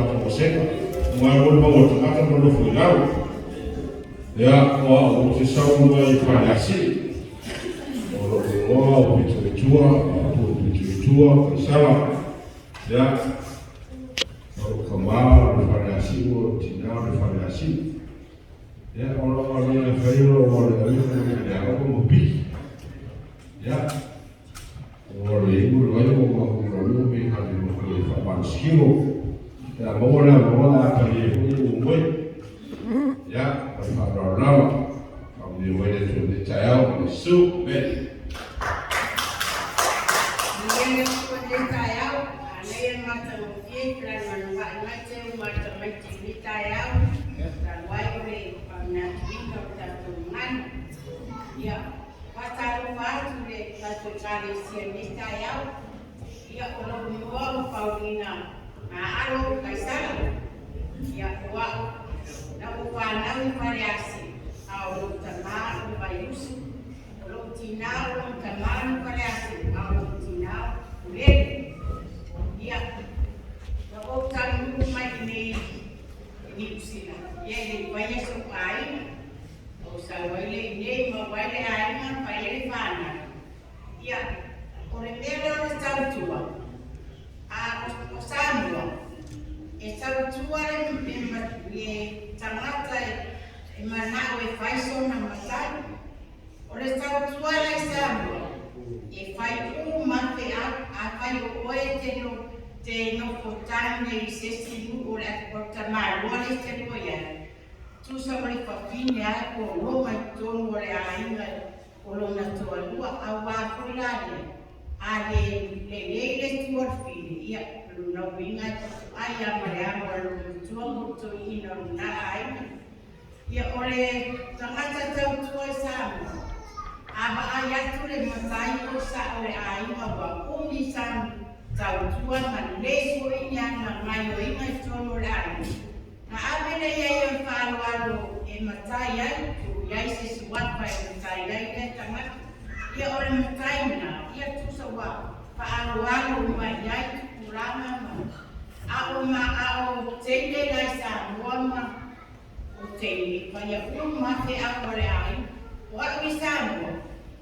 matou vasega aua e molimau a le tagata ma nofo i lalo. Ia, o au ou te sau mai Faleasiu. O lou igoa o Pito i tua, o Pito i tua, Kaisala. Ia, o lou tama o le Faleasiu, o le tina o le Faleasiu. Ia, o lau galuega e fai o lou alu i le aoga ma piki. Ia, ua le iu le vai o matou galuega pe hale nofo e faamalosikino. Ia, maua le avanoa a paia foi e ua mai. Ia, o le faaaloalo lava. Faamanuia mai le Atua i lenei taeao ma le Iesu. Amen. Ia le Atua i lenei taeao, manaia le matagofie i fealualuai mai te tamaiti i lenei taeao, talu ai o le faamanatuina o le tatou gagana. Ia, faatalofa atu i le tatou Ekalesia i lenei taeao. Ia, o lou igoa o Paulina Alo Kaisala. Ia, o au, na ou fanau i Faleasiu, a o lou tama o Vaiusu, o lou tinā o lou tama no Faleasiu, a o lou tinā o Lele. Ia, na ou taunuu mai i nei i Niu Sila, ia e le i faia so'u aiga. Ou sau ai lea i nei maua ai le aiga ma fai ai le fanau. Ia, o le mea lea o le tautua, a o Samoa, e tautua le tagata e mana'o e fai sona matai. O le tautua la i Samoa, e fai uma feau, afai o oe e te no te nofo tane i se isi nuu o le tamaloa lea e te lua i ai, tusa ma le fafine lava po o loma i totonu o le aiga o lona toalua, auā foi la lea, a le lelei le tu o le fili, ia, o lona uiga e ai lava ma le amo a lou matua po o le toeaina o lena aiga. Ia, o le tagata tautua i Samoa, a vaai atu le matai po o le sa'o o le aiga ua umi sana tautua ma lelei foi ni ana gaoioiga i totonu o le aiga, na ave lea i ai o le faaaloalo e matai ai, tuu i ai se suafa e matai ai lea tagata. Ia, o le matai lena, ia tusa ua faaaloalo uma i ai tupulaga ma a o ma a o teine la i Samoa ma o teine e faia uma feau a le aiga. O au i Samoa,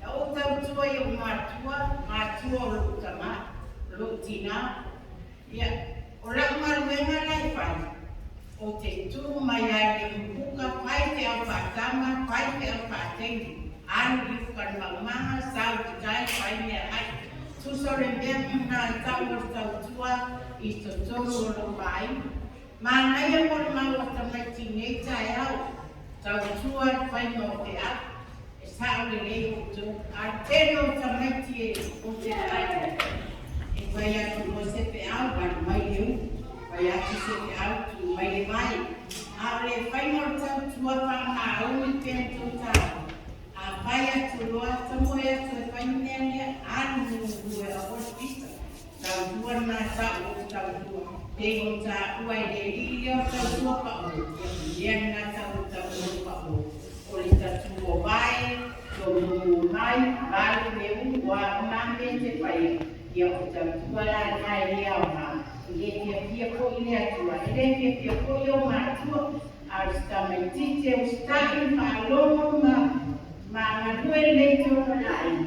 na ou tautua i ou matua, matua o lou tama, lou tinā. Ia, o lau galuega la e fai, ou te tū mai ai i le mukuka, fai feau faatama, fai feau faateine, alu i uka i le maumaga, sau i te tai, fai meaai. Tusa o le mea lena e tau o le tautua i totonu o lou aiga. Manaia mo le mau a tamaiti i nei taeao, tautua i le faiga o feau, e sa'o lelei outou. A o le tele o tamaiti e ou te vaai ai, e fai atu loa se feau, alu mai le ulu, fai atu se feau, tu mai le vai. A o le faiga o le tautua faamaoni pea na tou taua, a fai atu loa, tamoe atu e fai le mea lea, alu muamua e aua le pisa. Tautua lena ta'u o te tautua, pei ona taua e le alii lea o le tautua pa'u, ia mea lena ta'u o le tautua pa'u, o le tatu o vae, tolu mai, valu le ulu, o a uma lava mea e te faia, ia o le tautua la lena e le aoga, e le fiafia foi le Atua, e le fiafia foi ou matua, a o si tamaitiiti e usitai ma faalogo ma ma galue lelei i totonu o le aiga,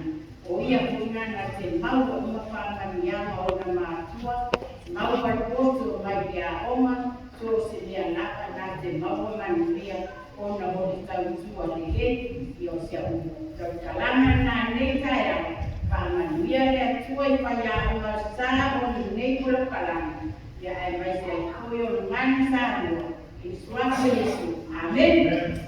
o ia foi lena na te maua uma faamanuiaga o ona matua, maua le poto mai le aoga, so o se mea lava na te maua manuia ona o le tautua lelei. Ia o si a'u tautalaga lena i lenei taeao, faamanuia le Atua i faiaoga sa o lenei polokalame, ia aemaise ai foi o le gagana Samoa i le Suafa o Iesu. Amene.